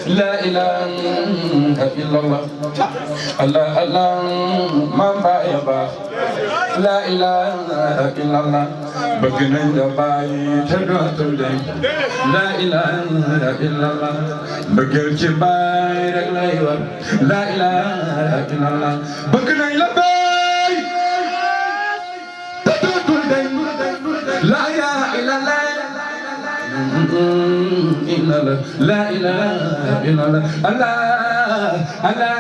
La ilaha illallah Allah Allah mamba ya baax la ilaha illallah bëgg nañ la bàyyi te dootul dem la ilaha illallah bëggal ci baay rek lay war la ilaha illallah bëgg nañ la bàyyi te dootul dem la ilaha illallah la ilaha illallah Allah Allah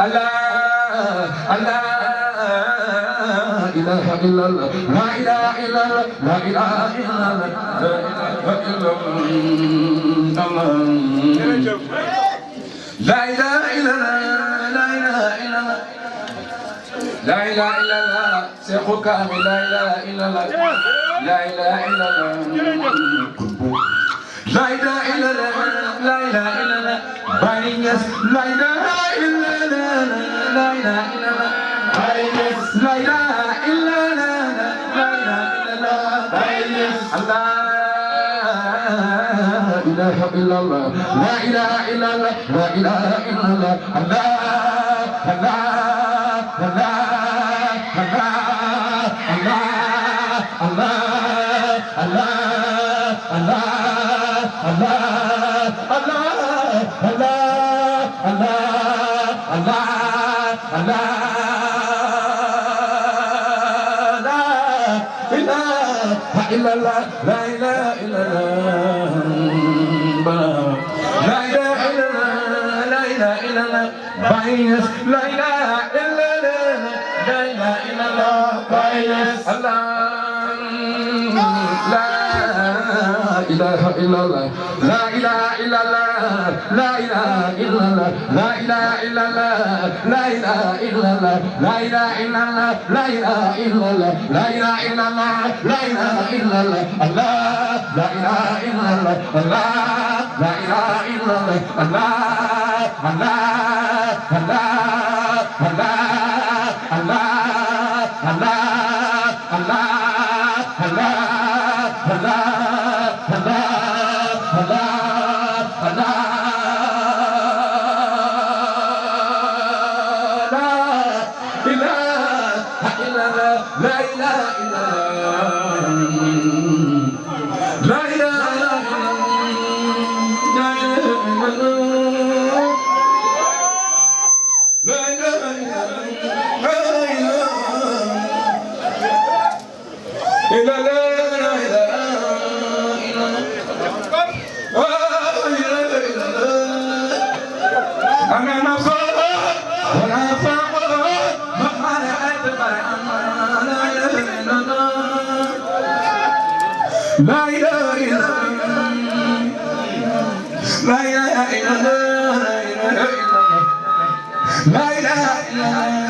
Allah Allah ilaha illallah la ilaha illallah la ilaha illallah la ilaha illallah la ilaha illallah la ilaha illallah la ilaha illallah Seexu Kaamil la ilaha illallah la ilaha illallah la ilaha illallah la ilaha illallah Baay Ñas la ilaha illallah la ilaha illallah Baay Ñas la ilaha illallah la ilaha illallah Baay Ñas Allah ilaha illallah la ilaha illallah la ilaha illallah Allah Allah Allah Allah Allah Allah Allah Allah Allah Allah Allah Allah la ilaha illallah la ilaha illallah la ilaha illallah la ilaha illallah Baay Ñas la ilaha illallah la ilaha illallah Baay Ñas Allah ilaha illallah la ilaha illallah la ilaha illallah la ilaha illallah la ilaha illallah la ilaha illallah la ilaha illallah la ilaha illallah la ilaha illallah Allah la ilaha illallah Allah la ilaha illallah Allah Allah Allah Allah Allah Allah Allah Allah Allah La ilaha illallah la ilaha illallah la ilaha illallah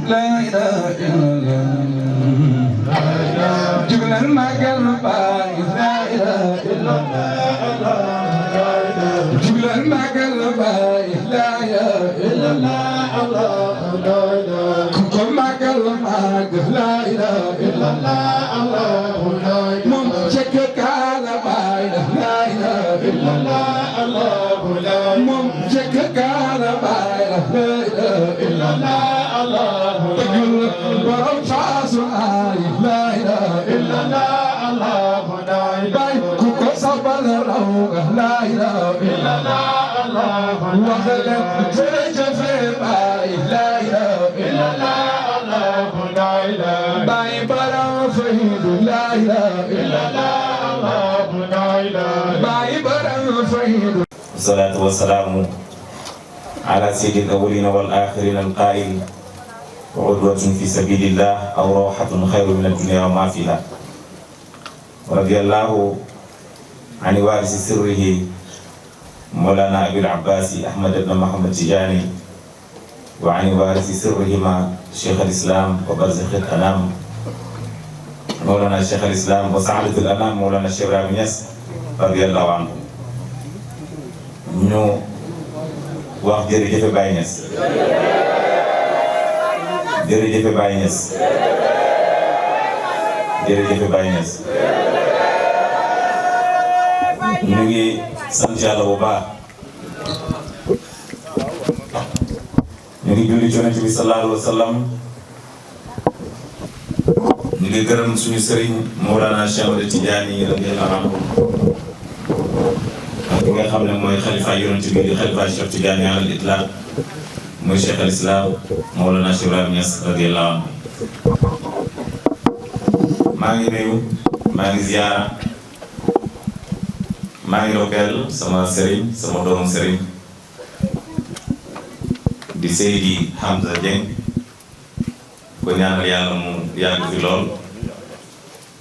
la ilaha illallah juglan magal Baay la ilaha illallah juglan magal Baay la ilaha illallah ku ko magal la ilaha illallah moom cekk kaala Baay la ilaha illallah moom cekk kaala Baay la ilaha illallah dëggul borom faasu ay la ilaha illallah Baay ku ko sabal raw la ilaha illallah wax leen jërëjëf Baay la ilaha illallah Baay borom faydu la ilaha illallah Baay borom faydu والصلاة والسلام على سيد الأولين والآخرين القائل وعدوة في سبيل الله أو روحة خير من الدنيا وما فيها. ورضي الله عن وارث سره مولانا أبي العباس أحمد بن محمد التجاني وعن وارث سرهما شيخ الإسلام وبرزخ الأنام مولانا شيخ الإسلام وسعادة الأنام مولانا الشيخ إبراهيم نياس رضي الله عنه. ñu wax jërëjëf Baye Niass jërëjëf Baye Niass jërëjëf Baye Niass ñu ngi sant Yàlla bu baax ñu ngi julli ci Yonent bi sallallahu alayhi wa sallam ñu ngi gërëm suñu sëriñ Mawlana Cheikh Ahmad Tidiane radiyallahu anhu ki nga xam ne mooy xalifa Yonent bi di xalifa Cheikh Tidiane alal itlaq mooy Cheikh al Islam Mawlana Cheikh Ibrahim Niass radiyallahu anhu. maa ngi nuyu maa ngi ziyaara maa ngi ndokkeel sama sëriñ sama doomu sëriñ di Seydi Hamza Dieng ko ñaanal yàlla mu yàgg fi lool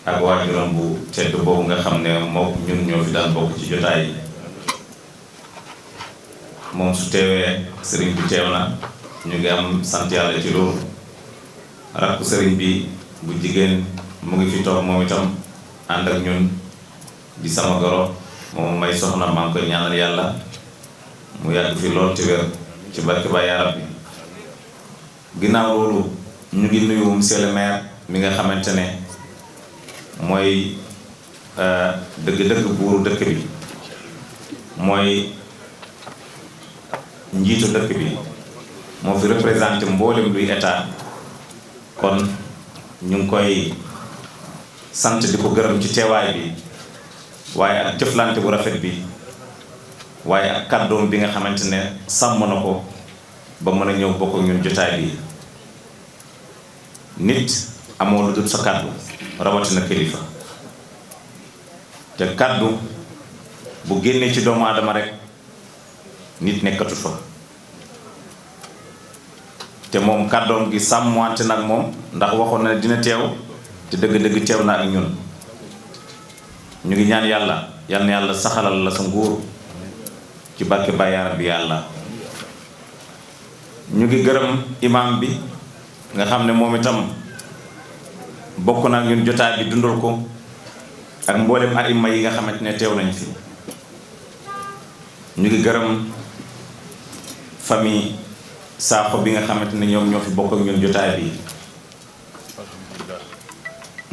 ak waajuram bu tedd boobu nga xam ne moom ñun ñoo fi daan bokk ci jotaay yi. moom su teewee sëriñ bi teew na ñu ngi am sant yàlla ci loolu. rakku sëriñ bi bu jigéen mu ngi fi toog moom itam ànd ak ñun di sama goro moom may soxna maa ngi koy ñaanal yàlla mu yàgg fi lool te wér ci barke ba yaa rabbi. ginnaaw loolu ñu ngi nuyu monsieur le maire mi nga xamante ne mooy dëgg-dëgg buuru dëkk bi mooy njiitu dëkk bi moo fi représenté mboolem luy état kon ñu ngi koy sant di ko gërëm ci teewaay bi waaye ak jëflante bu rafet bi waaye ak kàddoom bi nga xamante ne sàmm na ko ba mën a ñëw bokk ak ñun jotaay bi. nit amoo lu dul sa kàddu rawatina kilifa te kàddu bu génnee ci doomu aadama rek nit nekkatu fa te moom kàddoom gi sàmmwante nag moom ndax waxoon na ne dina teew te dëgg-dëgg teew na ak ñun. ñu ngi ñaan yàlla yal na yàlla saxalal la sa nguur ci barke Baay yaa rabbi yàlla. ñu ngi gërëm imam bi nga xam ne moom itam bokk na ak ñun jotaay bi dundal ko ak mboolem aima yi nga xamante ne teew nañ fi. ñu ngi gërëm famille Sakho bi nga xamante ne ñoom ñoo fi bokk ak ñun jotaay bi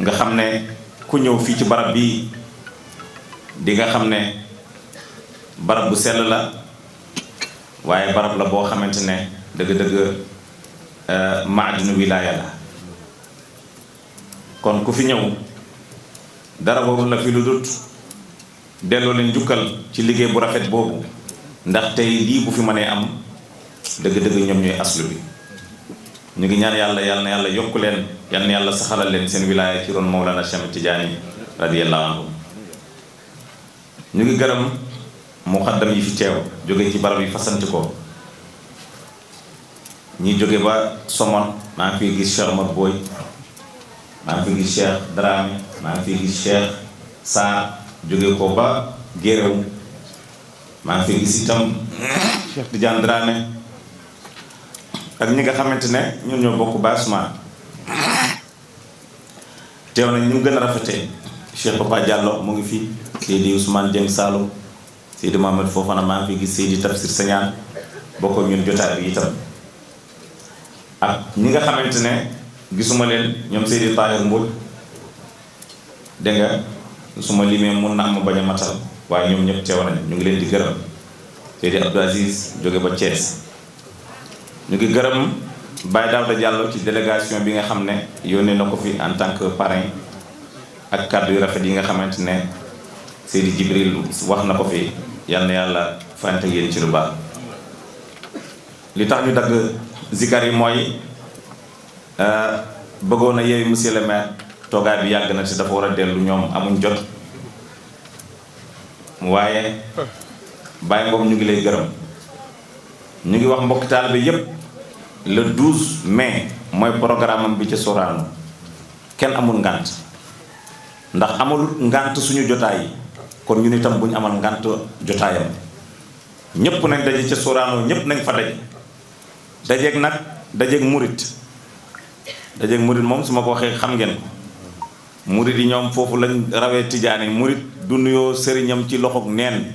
nga xam ne ku ñëw fii ci barab bii di nga xam ne barab bu sell la waaye barab la boo xamante ne dëgg-dëgg maadinu wilaaya la. kon ku fi ñëw dara warul la fi lu dut delloo leen jukkal ci liggéey bu rafet boobu ndax tey lii bu fi mënee am dëgg-dëgg ñoom ñooy aslu bi. ñu ngi ñaan yàlla yal na yàlla yokku leen yal na yàlla saxalal leen seen wilaaya ci ron Mawlana Cheikh Tidiane radiyallahu anhu. ñu ngi gërëm muqaddam yi fi teew jóge ci barab yi fasanti ko ñi jóge ba Somone maa ngi fiy gis Cheikh Omar Boy maa ngi fiy gis Cheikh Dramé maa ngi fiy gis Cheikh Sarr jóge ko ba Géréw maa ngi fiy gis itam Cheikh Tidiane Dramé ak ñi nga xamante ne ñun ñoo bokk basement teew nañ ñu gën a rafetee. Cheikh Papa Diallo mu ngi fi Seydi Ousmane Dieng Saloum Seydi Mohamed Fofana maa ngi fi gis Seydi Tafsir Sagnane bokk ak ñun jotaay bi itam ak ñi nga xamante ne gisuma leen ñoom Seydi Tahir Mbodj dégg nga su ma limee mun na am bañ a matal waaye ñoom ñëpp teew nañ ñu ngi leen di gërëm. Seydi Abdou Aziz jóge ba Thiès ñu ngi gërëm Baye Daouda Diallo ci délégation bi nga xam ne yónnee na ko fi en tant que parrain ak kàddu yu rafet yi nga xamante ne Seydi Jibril wax na ko fi yal na yàlla fante yéen ci lu baax. li tax ñu dagg zikar yi mooy bëggoon na yeewi monsieur le maire toogaay bi yàgg na te dafa war a dellu ñoom amuñ jot waaye Baye Ngom ñu ngi lay gërëm ñu ngi wax mbokki taalibe yépp le 12 mai mooy programme am bi ci Sorano kenn amul ngànt ndax amul ngànt suñu jotaay yi kon ñun itam bu ñu amal ngànt jotaayam ñépp nañ daje ca Sorano ñépp nañ fa dajeeg nag dajeeg murit moom su ma ko waxee xam ngeen murit yi ñoom foofu lañ rawee tijaani murit du nuyoo sëriñam ci loxoog neen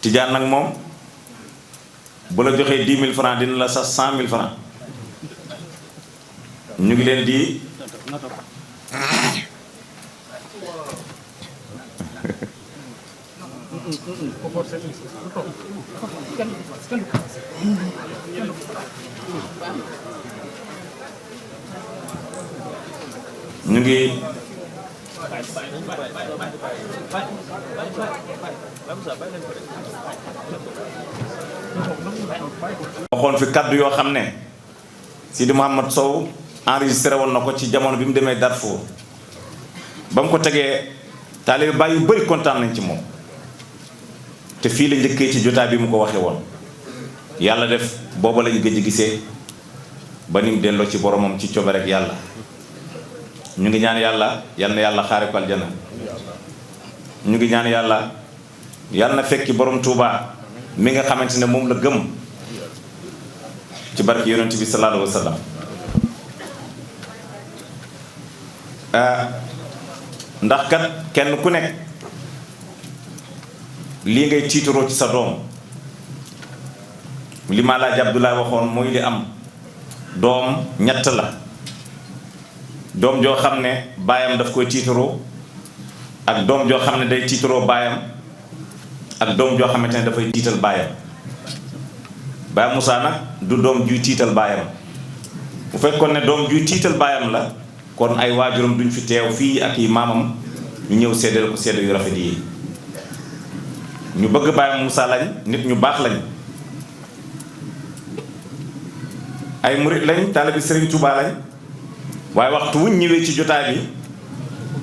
tijaan nag moom bu la joxee 10 000 francs dina la sax 100 000 francs ñu ngi leen di ñu ngi waxoon fi kaddu yoo xam ne Sidi Mouhamed Sow enregistré woon na ko ci jamono bi mu demee Darfour ba mu ko tegee taalibe Baay yu bari kontaan nañ ci moom te fii la njëkkee ci jotaay bi mu ko waxee woon yàlla def booba lañu gëj gisee ba ni mu delloo ci boromam ci cobe rek yàlla ñu ngi ñaan yàlla yal na yàlla xaare ko aljana ñu ngi ñaan yàlla yal na fekki borom Touba mi nga xamante ne moom la gëm ci barke yonent bi sallallahu alayhi wa sallam ndax kat kenn ku nekk lii ngay tiituroo ci sa doom li ma Alaaji Abdoulaye waxoon mooy li am doom ñett la doom joo xam ne baayam daf koy tiituroo ak doom joo xam ne day tiituroo baayam ak doom joo xamante ne dafay tiital baayam Baay Moussa nag du doom juy tiital baayam bu fekkoon ne doom juy tiital baayam la kon ay waajuram duñ fi teew fii ak yi maamam ñu ñëw seddal ko sedd yu rafet yi ñu bëgg Baay Moussa lañ nit ñu baax lañ ay murit lañ taalibe Serigne Touba lañ waaye waxtu wuñ ñëwee ci jotaay bi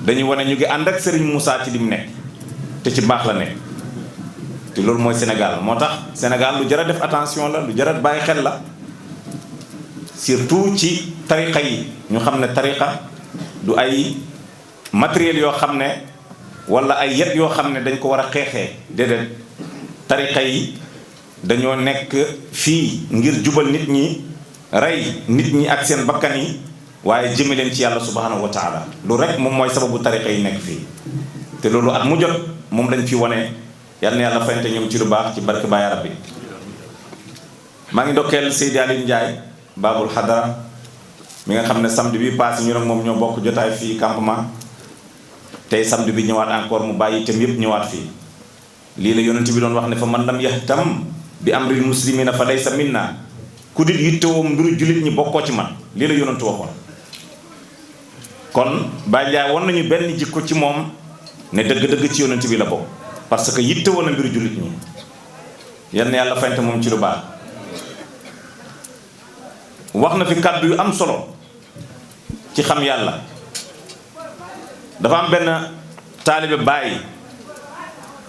dañuy wane ñu ngi ànd ak Serigne Moussa ci lim nekk te ci baax la nekk te loolu mooy Sénégal moo tax Sénégal lu jar a def attention la lu jar a bàyyi xel la surtout ci tariqa yi ñu xam ne tariqa du ay matériel yoo xam ne wala ay yet yoo xam ne dañ ko war a xeexee déedéet tariqa yi dañoo nekk fii ngir jubal nit ñi rey nit ñi ak seen bakkan yi waaye jëme leen ci yàlla subhanahu wa taala lu rek moom mooy sababu tariqa yi nekk fii te loolu at mu jot moom lañ fi wane yal na yàlla fayante ñoom ci lu baax ci barke Baay Rabbi maa ngi ndokkeel Seydi Aliou Ndiaye Babul Hadara mi nga xam ne samedi bi passé ñu nag moom ñoo bokk jotaay fii campement tey samedi bi ñëwaat encore mu bàyyi itam yépp ñëwaat fii lii la yonent bi doon wax ne fa man lam yahtam bi amril muslimina fa laysa minna ku dit yittewoo mbiru jullit ñi bokkoo ci man lii la yonent waxoon kon Baye Ndiaye won nañu benn jikko ci moom ne dëgg-dëgg ci yonent bi la bokk parce que yittewoo na mbiru jullit ñi yal na yàlla fayante moom ci lu baax wax na fi kàddu yu am solo ci xam yàlla dafa am benn taalibe Baye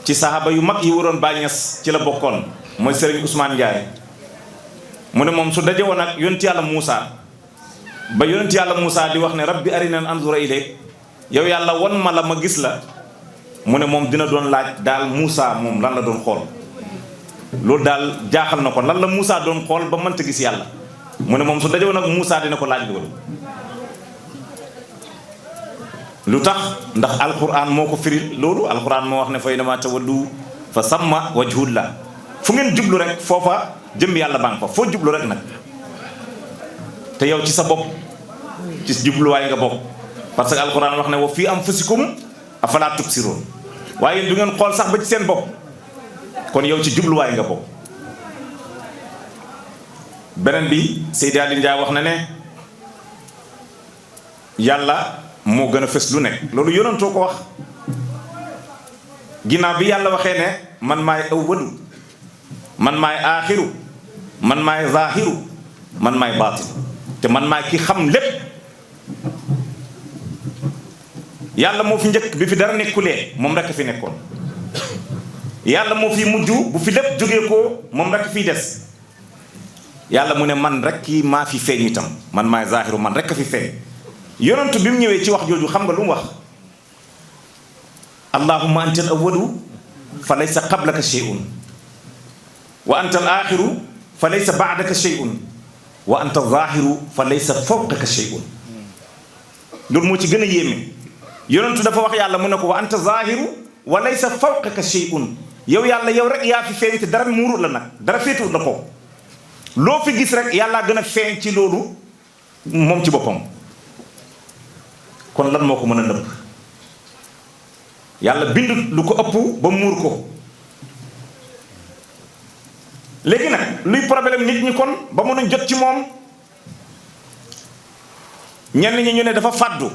ci saxaaba yu mag yi waroon Baye Niass ci la bokkoon mooy Serigne Ousmane Ndiaye mu ne moom su daje woon ak yonent yàlla Moussa ba yonent yàlla Moussa di wax ne rabbi arinan anzura ilayk yow yàlla won ma la ma gis la mu ne moom dina doon laaj daal Moussa moom lan la doon xool loolu daal jaaxal na ko lan la Moussa doon xool ba mënta gis yàlla mu ne moom su daje woon ak Moussa dina ko laaj loolu lu tax ndax alquran moo ko firil loolu alquran moo wax ne fa innamaa tawallu fa samma wajhullah fu ngeen jublu rek foofa jëm yàlla baa nga fa foo jublu rek nag te yow ci sa bopp ci jubluwaay nga bopp parce que alquran wax ne wa fii anfusikum afalaa tubsiroon waaye du ngeen xool sax ba ci seen bopp kon yow ci jubluwaay nga bopp beneen bi Seydi Aliou Ndiaye wax na ne yàlla moo gën a fës lu nekk loolu yonantoo ko wax ginnaaw bi yàlla waxee ne man maay awwalu man maay aaxiru man maay zaahiru man maay baatin te man maay ki xam lépp yàlla moo fi njëkk bi fi dara nekkulee moom rekk fi nekkoon yàlla moo fi mujj bu fi lépp jógee ko moom rek fiy des yàlla mu ne man rek kii maa fi feeñ itam man maay zaahiru man rek a fi feeñ yonentu bi mu ñëwee ci wax jooju xam nga lu mu wax allahumma anta al awwalu fa laysa qablaka shay'un wa anta al axiru fa laysa ba'daka shay'un wa anta zaahiru fa laysa fawqaka shay'un loolu moo ci gën a yéeme yonentu dafa wax yàlla mu ne ko wa anta zaahiru wa laysa fawqaka shay'un yow yàlla yow rek yaa fi feeñ te dara muurut la nag dara féetuwut la ko loo fi gis rek yàllaa gën a feeñ ci loolu moom ci boppam kon lan moo ko mën a nëbb yàlla bindut lu ko ëpp ba muur ko léegi nag luy problème nit ñi kon ba mënuñ jot ci moom ñenn ñi ñu ne dafa fàddu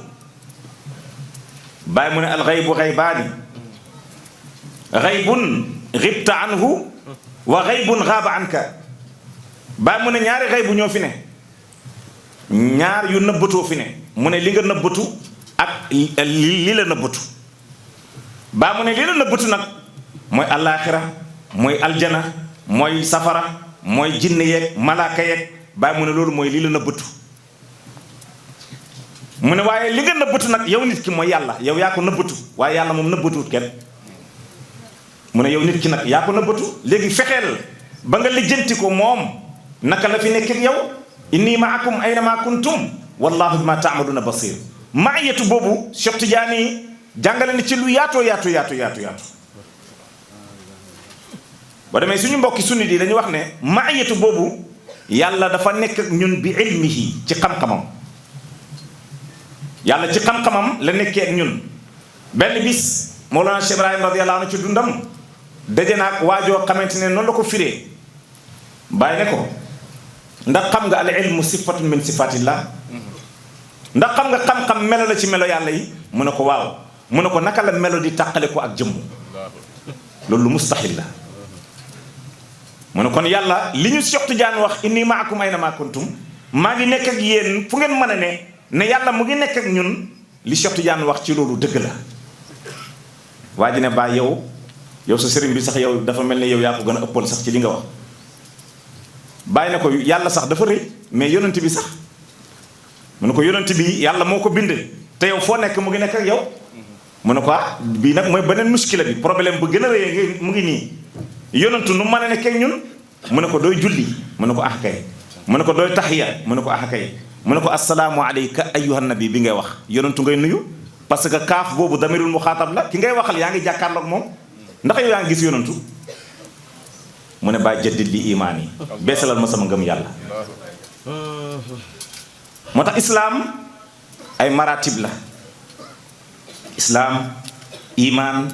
bàyyi mu ne alxaybu xaybaani xaybun xibta anhu wa xaybun xaaba anka bàyyi mu ne ñaari xaybu ñoo fi ne ñaar yu nëbbatoo fi ne mu ne li nga nëbbatu ak li la nëbbatu bàyyi mu ne li la nëbbatu nag mooy allaaxira mooy aljana mooy safara mooy jinne yeeg malaaka yeeg bàyyi mu ne loolu mooy li la nëbbatu mu ne waaye li nga nëbbatu nag yow nit ki mooy yàlla yow yaa ko nëbbatu waaye yàlla moom nëbbatuwut kenn mu ne yow nit ki nag yaa ko nëbbatu léegi fexeel ba nga lijjanti ko moom naka la fi nekk ak yow inni maakum aynama kuntum wallahu bima taamaluuna basir maayatu boobu Cheikh Tidiane jàngale ni ci lu yaatoo yaatu ba demee suñu mbokki sunni yi dañuy wax ne maayatu boobu yàlla dafa nekk ak ñun bi ilmihi ci xam-xamam yàlla ci xam-xamam la nekkee ak ñun benn bis Mawlana Cheikh Ibrahim radiyallahu anhu ci dundam daje naag waajoo xamante ne noonu la ko firee bàyyi ne ko ndax xam nga al ilmu sifatun min sifatillah ndax xam nga xam-xam melo la ci melo yàlla yi mu ne ko waaw mu ne ko naka la melo di tàqale ko ak jëmm loolu mustahil la mu ne kon yàlla li ñu Cheikh Tidiane wax inni maakum aynama kuntum maa ngi nekk ak yéen fu ngeen mën a ne yàlla mu ngi nekk ak ñun li Cheikh Tidiane wax ci loolu dëgg la waa ji ne baa yow sa sëriñ bi sax yow dafa mel ne yow yaa ko gën a ëppal sax ci li nga wax bàyyi na ko yàlla sax dafa rëy mais yonent bi sax mu ne ko yonent bi yàlla moo ko bind te yow foo nekk mu ngi nekk ak yow mu ne ko bii nag mooy beneen muskila bi problème bu gën a rëy mu ngi nii yonentu nu mën a nekkee ñun mu ne ko dooy julli mu ne ko ah kay mu ne ko dooy taxiya mu ne ko ah kay mu ne ko assalaamu alayka ayyuhan nabi bi ngay wax yonentu ngay nuyu parce que kaaf boobu damirul muxaatab la ki ngay waxal yaa ngi jàkkaarloog moom ndax yow yaa ngi gis yonentu mu ne baa jaddit li imaan yi beesalal ma sama ngëm yàlla moo tax islaam ay maratib la islaam imaan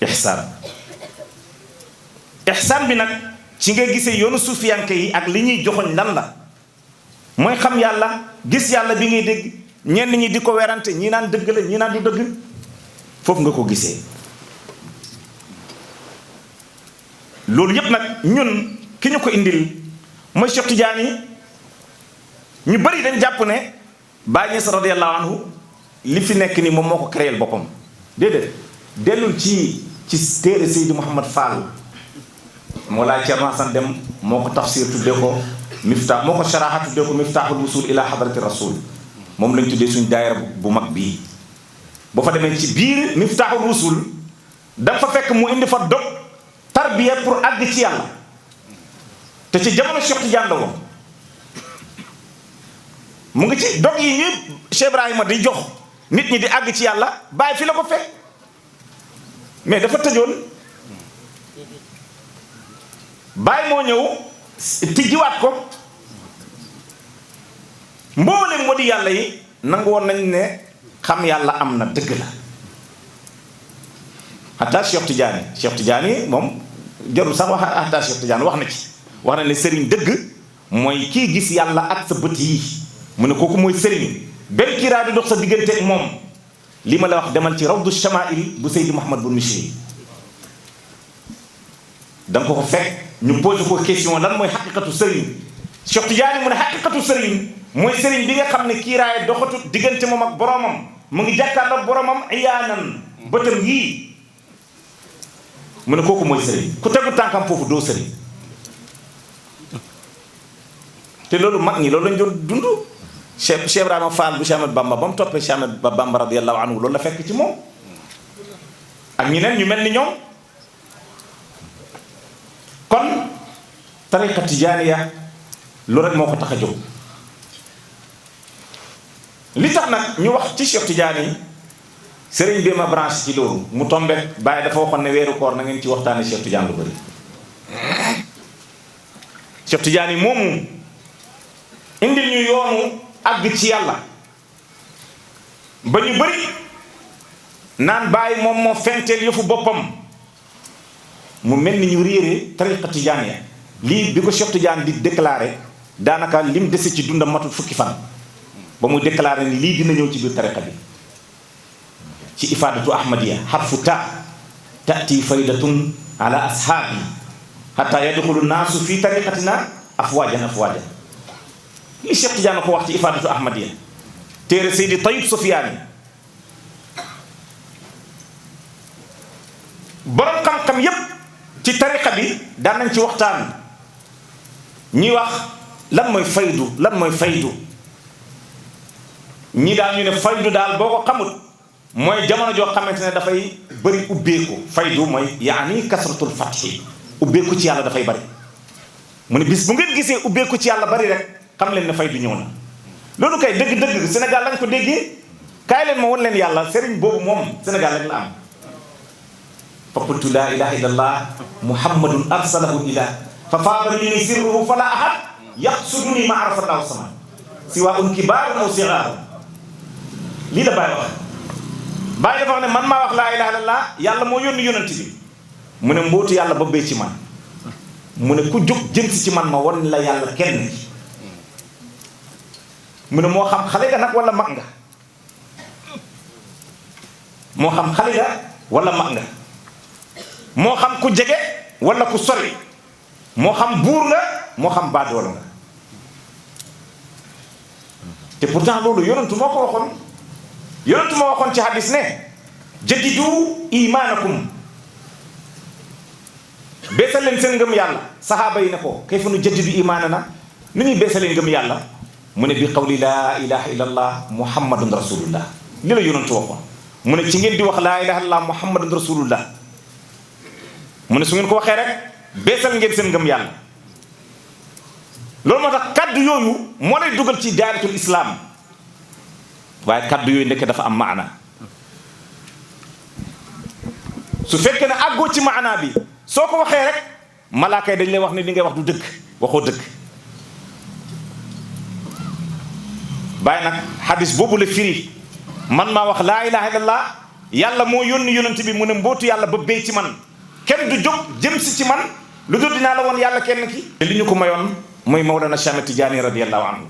ihsaan ihsaan bi nag ci nga gisee yoonu suufiyanke yi ak li ñuy joxoñ lan la mooy xam yàlla gis yàlla bi ngay dégg ñenn ñi di ko werante ñii naan dëgg la ñii naan du dëgg foofu nga ko gisee loolu yépp nag ñun ki ñu ko indil mooy Cheikh Tidiane ñu bari dañ jàpp ne Baay Ñas radiyallahu anhu li fi nekk ni moom moo ko créé boppam déedéet dellul ci téere Seydi Mouhamad Fall moo laa Ceerno Hasan Dem moo ko tafsir tuddee ko miftaax moo ko sharaha tuddee ko miftaaxul wusul ila hadrati rasul moom lañ tuddee suñ daayira bu mag bii boo fa demee ci biir miftaaxul wusul da fa fekk mu indi fa dog tarbiya pour àgg ci yàlla te ci jamono Cheikh Tidiane la woon mu ngi ci dog yi ñëpp Cheikh Ibrahima di jox nit ñi di àgg ci yàlla bàyyi fi la ko fekk mais dafa tëjoon bàyyi moo ñëw tijjiwaat ko mboolem moo di yàlla yi nangu woon nañ ne xam yàlla am na dëgg la hatta Cheikh Tidiane moom jarul sax wax hatta Cheikh Tidiane wax na ne sëriñ dëgg mooy kii gis yàlla ak sa bët yi mu ne kooku mooy sëriñ benn kiiraa di dox sa diggante ak moom li ma la wax demal ci rawdu shamail bu Seydi Mouhamad bun Mishri da nga ko fekk ñu posé ko question lan mooy xaqiqatu sëriñ Cheikh Tidiane mu ne xaqiqatu sëriñ mooy sëriñ bi nga xam ne kiiraay doxatu diggante moom ak boromam mu ngi jàkkaarloog boromam iyaanan bëtam yii mu ne kooku mooy sëriñ ku tegu tànkam foofu doo sëriñ te loolu mag ñi loolu lañ doon dund. Cheikh Ibrahima Fall bu Cheikh Ahmed Bamba ba mu toppee Cheikh Ahmed Bamba radiyallahu anhu loolu la fekk ci moom ak ñeneen ñu mel ni ñoom. kon tariqa tijaaniya lu rek moo ko tax a jóg. li tax nag ñu wax ci Cheikh Tidiane sëriñ bi ma branché ci loolu mu tombe Baye dafa waxoon ne weeru koor na ngeen ci waxtaane Cheikh Tidiane lu bëri. Cheikh Tidiane moomu indil ñu yoonu àgg ci yàlla ba ñu bëri naan Baye moom moo fenteel yëfu boppam mu mel ni ñu réere tariqa tijaaniya lii bi ko Cheikh Tidiane di déclaré daanaka lim dese ci dundam matul fukki fan ba muy déclaré ni lii dina ñëw ci biir tariqa bi ci ifaadatu ahmadiya xarfu ta tati faydatun ala ashaabi hatta yadxulu naasu fi tariqatina afwaajan afwaajan li Cheikh Tidiane ko wax ci ifaadatu ahmadiya téere Seydi Tayib Sofiyaani borom xam-xam yépp ci tariqa bi daan nañ ci waxtaan ñi wax lan mooy faydu lan mooy faydu ñi daal ñu ne faydu daal boo ko xamut mooy jamono joo xamante ne dafay bëri ubbeeku faydu mooy yaani kasratul fathi ubbeeku ci yàlla dafay bëri mu ne bis bu ngeen gisee ubbeeku ci yàlla bëri rek xam leen ne faydu ñëw na loolu kay dëgg-dëgg Sénégal lañ ko déggee kaay leen ma won leen yàlla sëriñ boobu moom Sénégal lañ la am fa qultu laa ilaha illa allah muhammadun arsalahu ilah fa faada minni sirruhu fala ahad yaqsuduni ma arafa allahu sama siwaun kibaarun aw sigaarun lii la Baye wax Baye dafa wax ne man maa wax laa ilaha illa allah yàlla moo yónni yonent bi mu ne mbootu yàlla ba bee ci man mu ne ku jóg jëm si ci man ma won la yàlla kenn mu ne moo xam xale nga nag wala mag nga moo xam xale nga wala mag nga moo xam ku jege wala ku sori moo xam buur nga moo xam baadoola nga te pourtant loolu yonentu moo ko waxoon yonentu moo waxoon ci hadis ne jaddidu imaanakum beesal leen seen ngëm yàlla sahaaba yi ne ko kayfa nu jaddidu imaanana nu ñuy beesalee ngëm yàlla mu ne bi qawli laa ilaha illa allah muhammadun rasulullah li la yonentu waxoon mu ne ci ngeen di wax laa ilaha illa allah muhammadun rasulullah mu ne su ngeen ko waxee rek beesal ngeen seen ngëm yàlla loolu moo tax kaddu yooyu moo lay dugal ci daayiratul islam waaye kaddu yooyu ndekk dafa am maana su fekkee ne àggoo ci maana bi soo ko waxee rek malaaka yi dañ lay wax ne li ngay wax du dëgg waxoo dëgg bàyyi nag hadis boobu la firi man maa wax laa ilaha illallah yàlla moo yónni yonent bi mu ne mbootu yàlla ba béy ci man kenn du jóg jëm si ci man lu dul dinaa la woon yàlla kenn ki te li ñu ko mayoon mooy Mawlana Cheikh Tidiane radiyallahu anhu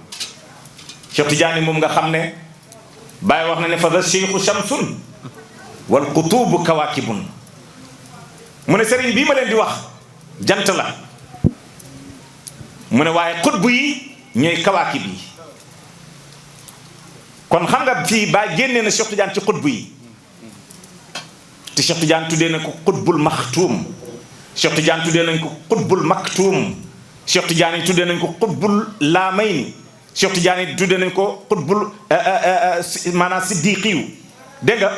Cheikh Tidiane moom nga xam ne Baye wax na ne fa da cheikhu shamsun wal qutubu kawakibun mu ne sëriñ bii ma leen di wax jant la mu ne waaye xutbu yi ñooy kawaakib yi kon xam nga fii Baye génnee na Cheikh Tidiane ci xutbu yi te Cheikh Tidiane tuddee nañ ko xutbul maxtuum Cheikh Tidiane tuddee nañ ko xutbul maktuum Cheikh Tidiane yi tuddee nañ ko xutbul laamayni Cheikh Tidiane yi tuddee nañ ko xutbul maanaam siddiqiyu dégg nga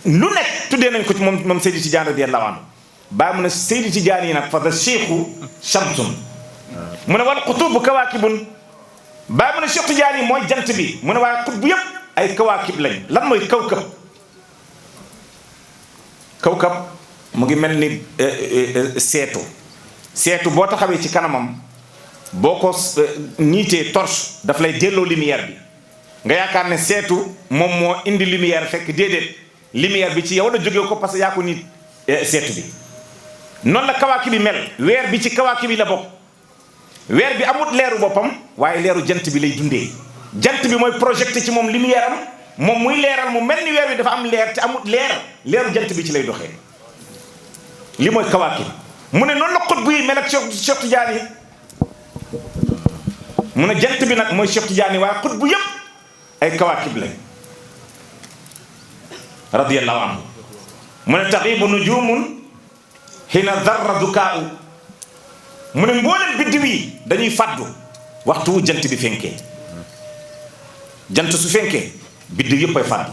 lu nekk tuddee nañ ko ci moom Seydi Tidiane radiyallahu anhu bàyyi mu ne Seydi Tidiane yi nag fa da cheikhu shamsun mu ne wal xutubu kawaakibun bàyyi mu ne Cheikh Tidiane yi mooy jant bi mu ne waaye xutbu yëpp ay kawaakib lañ lan mooy kawkab kawkab mu ngi mel ni seetu boo taxawee ci kanamam boo ko niitee torche daf lay delloo lumière bi nga yaakaar ne seetu moom moo indi lumière fekk déedéet lumière bi ci yow la jógee ko parce que yaa ko niit seetu bi noonu la kawaaki bi mel weer bi ci kawaaki bi la bokk weer bi amut leeru boppam waaye leeru jant bi lay dundee jant bi mooy projecté ci moom lumière am moom muy leeral mu mel ni weer bi dafa am leer te amut leeru jant bi ci lay doxee li mooy kawaakib mu ne noonu la xutbu yi mel ak Cheikh Tidiane yi mu ne jant bi nag mooy Cheikh Tidiane yi waaye xutbu yëpp ay kawaakib lañ radiyallahu anhu mu ne taxibu nujumun xina darra dukaa u mu ne mboolem biddiw yi dañuy fàddu waxtu wu jant bi fenkee jant su fenkee biddiw yëpp ay fàddu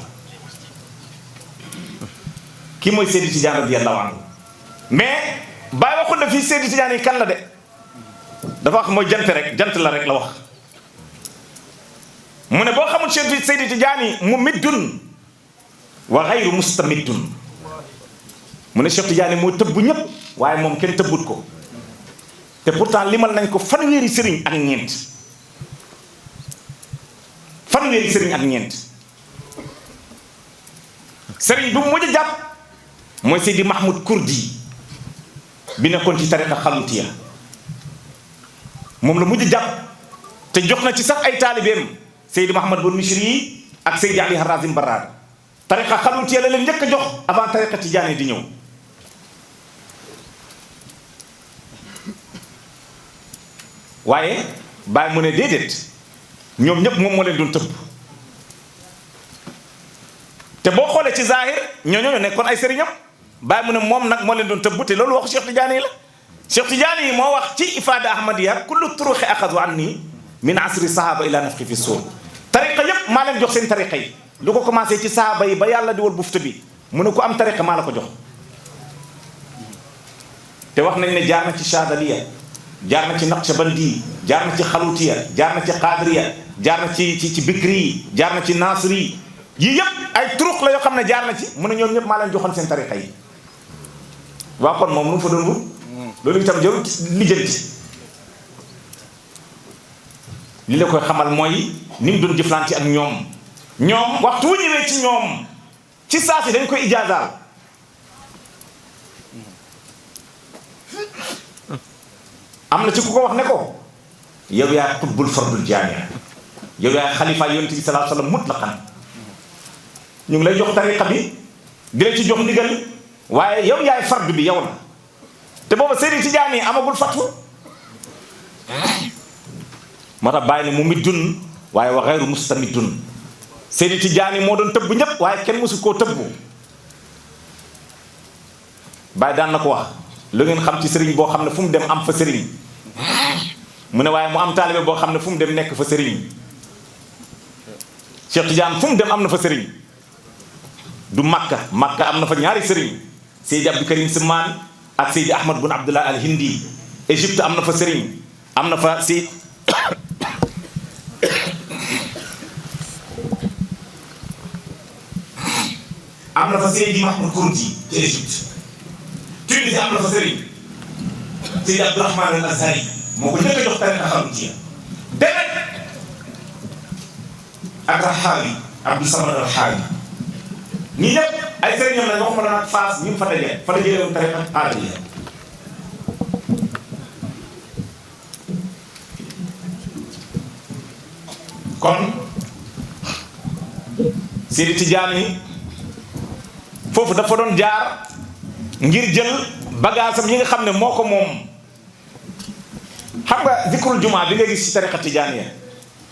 kii mooy Seydi Tidiane radiyallahu anhu mais Baay waxul na fii Seydi Tidiane yi kan la de dafa wax mooy jant rek jant la rek la wax mu ne boo xamul Seydi Tidiane yi mu middun wa xayru mustamiddun mu ne Cheikh Tidiane moo tëbb ñëpp waaye moom kenn tëbbut ko te pourtant limal nañ ko fanweeri sëriñ ak ñeent fanweeri sëriñ ak ñeent sëriñ bu mujj jàpp mooy Seydi Mahmoud Kurdi bi nekkoon ci tariqa xalutiya moom la mujj jàpp te jox na ci sax ay taalibeem Seydi Mahamad bun Mishri yi ak Seydi Ali Harazim Barrada tariqa xalutiya la leen njëkk a jox avant tariqa Tijaani di ñëw waaye Baay mu ne déedéet ñoom ñëpp moom moo leen doon tëbb te boo xoolee ci zahir ñooñu nekkoon ay sëriñam Baay mu ne moom nag moo leen doon tëbb te loolu waxu Cheikh Tidiane yi la Cheikh Tidiane yi moo wax ci Ifada Ahmadiya kullu turuqi axadu anni min asri sahaba ila nafxi fi suur tariqa yëpp maa leen jox seen tariqa yi lu ko commencé ci sahaba yi ba yàlla di wal bufta bi mu ne ku am tariqa maa la ko jox te wax nañ ne jaar na ci Chadaliya jaar na ci Naqshbandi jaar na ci Xalutiya jaar na ci Qadiriya jaar na ci Bikri jaar na ci Nasri yii yëpp ay turuq la yoo xam ne jaar na ci mu ne ñoom ñëpp maa leen joxoon seen tariqa yi waa kon moom nu mu fa doon wut loolu itam jarul lijjanti li la koy xamal mooy ni mu doon jëflante ak ñoom waxtu wu ñëwee ci ñoom ci saa si dañ koy ijaazaal am na ci ku ko wax ne ko yow yaa tubbul fardul jaamia yow yaa xalifa yonent bi sallallahu alayhi wa sallam mutlaqan ñu ngi lay jox tariqa bi di la ci jox ndigal waaye yow yaay fardu bi yow la te booba Seydi Tidiane yi amagul fatwu moo tax bàyyi ne mu middun waaye wa xayru mustamiddun Seydi Tidiane yi moo doon tëbb ñëpp waaye kenn mësu koo tëbbu bàyyi daan na ko wax lu ngeen xam ci sëriñ boo xam ne fu mu dem am fa sëriñ mu ne waaye mu am taalibe boo xam ne fu mu dem nekk fa sëriñ Cheikh Tidiane fu mu dem am na fa sëriñ du Makka am na fa ñaari sëriñ Seydi Abdou Karim Simaan ak Seydi Ahmad bun Abdullah al Hindi Égypte am na fa sëriñ am na fa si am na fa Seydi Mahmoud Kurdi ci Égypte Tunisie am na fa sëriñ Seydi Abdourahman al Azhari moo ko njëkk a jox tariqa xalutiya demet ak Raxaawi Abdou Samad al Xaawi ñii ñëpp ay sëriñam lañ waxuma la nag Faas ñu fa dajee woon tariqa qaadiriya kon Seydi Tidiane foofu dafa doon jaar ngir jël bagaasam yi nga xam ne moo ko moom xam nga zikrul jumaa bi nga gis ci tariqa Tijaaniya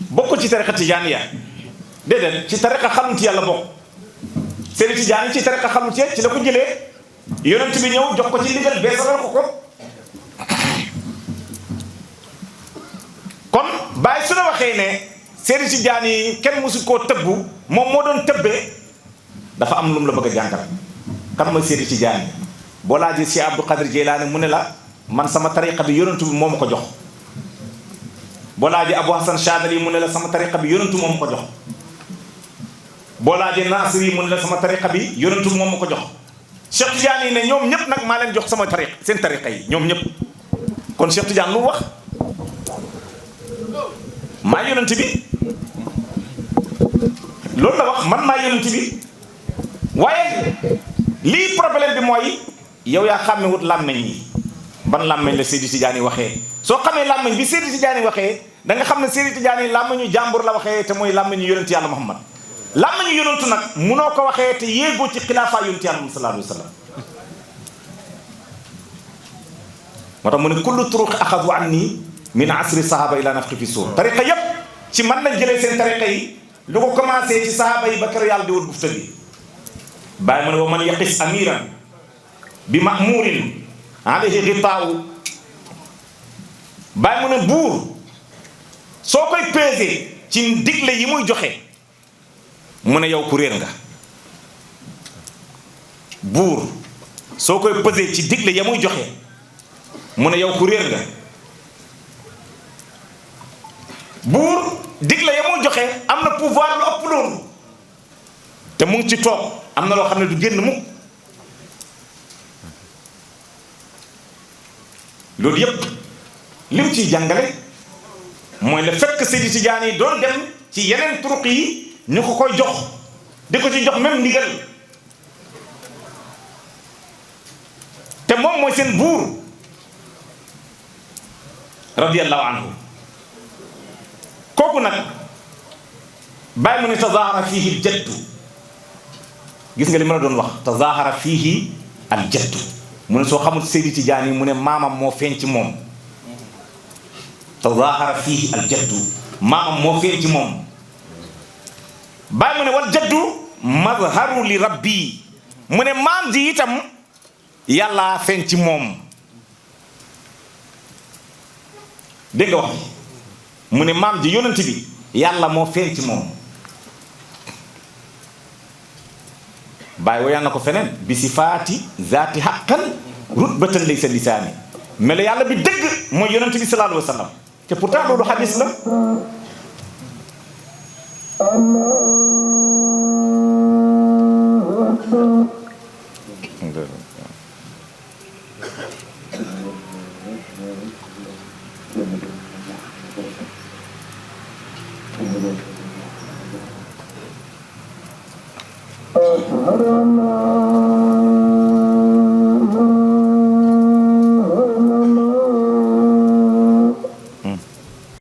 bokk ci tariqa Tijaaniya déedéet ci tariqa xalutiya la bokk Seydi Tidiane ci tariqa xalutiya ci la ko jëlee yonent bi ñëw jox ko ci ndigal beesalal ko kon Baay su la waxee ne Seydi Tidiane yi kenn mësu koo tëbbu moom moo doon tëbbee dafa am lu mu la bëgg a jàngal kan mooy Seydi Tidiane boo laajee si Abdou Qadir Jeylaani mu ne la man sama tariqa bi yonentu bi moo ma ko jox boo laajee Abou Hassan Chadali mu ne la sama tariqa bi yonentu moo ma ko jox boo laajee Nasir yi mu ne la sama tariqa bi yonentu moo ma ko jox Cheikh Tidiane yi ne ñoom ñëpp nag maa leen jox sama tariqa seen tariqa yi ñoom ñëpp kon Cheikh Tidiane lu wax maa yonent bi loolu la wax man maa yonent bi waaye lii problème bi mooy yow yaa xàmmewut làmmeñ yi ban làmmeñ la Seydi Tidiane waxee soo xamee làmmeñ bi Seydi Tidiane waxee da nga xam ne Seydi Tidiane làmmeñu jàmbur la waxee te mooy làmmeñu yonent yàlla Muhammad làmmeñu yonentu nag munoo ko waxee te yéegoo ci xilaafa yonent yàlla Muhammad sallallahu alayhi wa sallam moo tax mu ne kullu turuq axadu anni min asri sahaba ila nafxi fi suur tariqa yépp ci man lañ jëlee seen tariqa yi lu ko commencé ci sahaba yi ba kër yàlla di wut bufta bi bàyyi mu ne wa man yaqis amiran bi mamurin alayhi ghitaaw bàyyi mu ne buur soo koy peser ci digle yi muy joxe mu ne yow ku réer nga buur soo koy peser ci digle ya muy joxe mu ne yow ku réer nga buur digle ya muy joxe am na pouvoir lu ëpp loolu te mu ngi ci toog am na loo xam ne du génn mukk loolu yépp lim ciy jàngale mooy le fait que Seydi Tidiane yi doon dem ci yeneen turuq yi ñu ko koy jox di ko ci jox même ndigal te moom mooy seen buur radiyallahu anhu kooku nag bàyyi mu ne tazahara fiihi al jaddu gis nga li ma la doon wax tazahara fiihi al jaddu mu ne soo xamul Seydi Tidiane yi mu ne maamam moo feeñ ci moom tazahara fiihi al jaddu maamam moo feeñ ci moom bàyyi mu ne wal jaddu mazharu li rabbi mu ne maam ji itam yàlla feeñ ci moom dégg nga wax bi mu ne maam ji yonent bi yàlla moo feeñ ci moom bàyyi woyaan na ko feneen bi sifaati zaati haqqan rutbatan laysa lisaani melo yàlla bi dëgg mooy yonent bi sallallahu alayhi wa sallam te pourtant loolu hadis la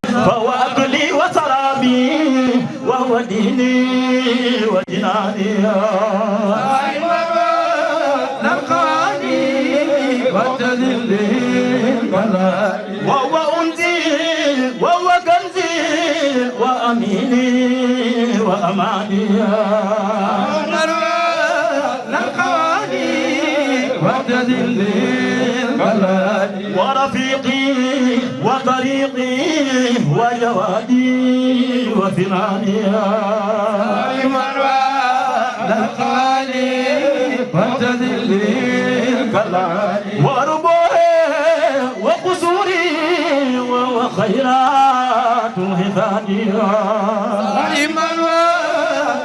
فهو أكلي وسرابي وهو ديني وجناني نلقاني وتذلي وهو أنزي وهو كنزي وأميني وأماني نلقاني وتذلي ورفيقي وطريقي وجوادي وثماني نلقاني وتذلي وربوه وقصوري وخيرات هفاني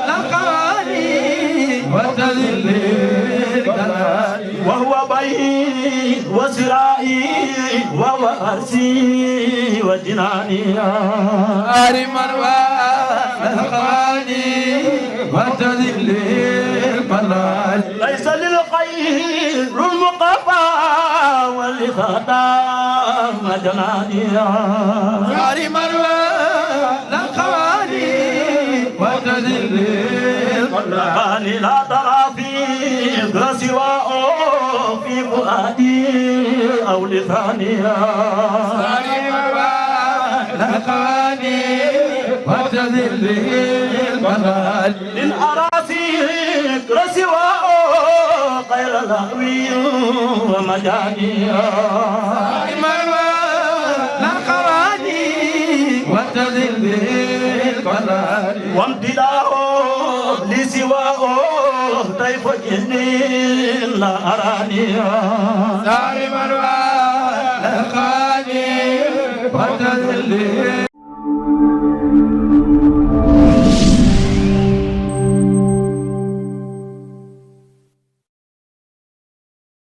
نلقاني وتذلي وهو بيت وسرائي وهو أرسي وجناني أرما ونلقاني وتذلي البلاد ليس للخير المقفى والخطام جناني أرما ونلقاني وتذلي البلاد لا ترى فيك سواه في فؤادي أو لساني لقاني وتذلي البلاد للأراسي رسواء غير لهوي ومجاني لقاني وتذلي البلاد وامتداه لسواه طيف جنين لا أراني دائما لقاني وتذلي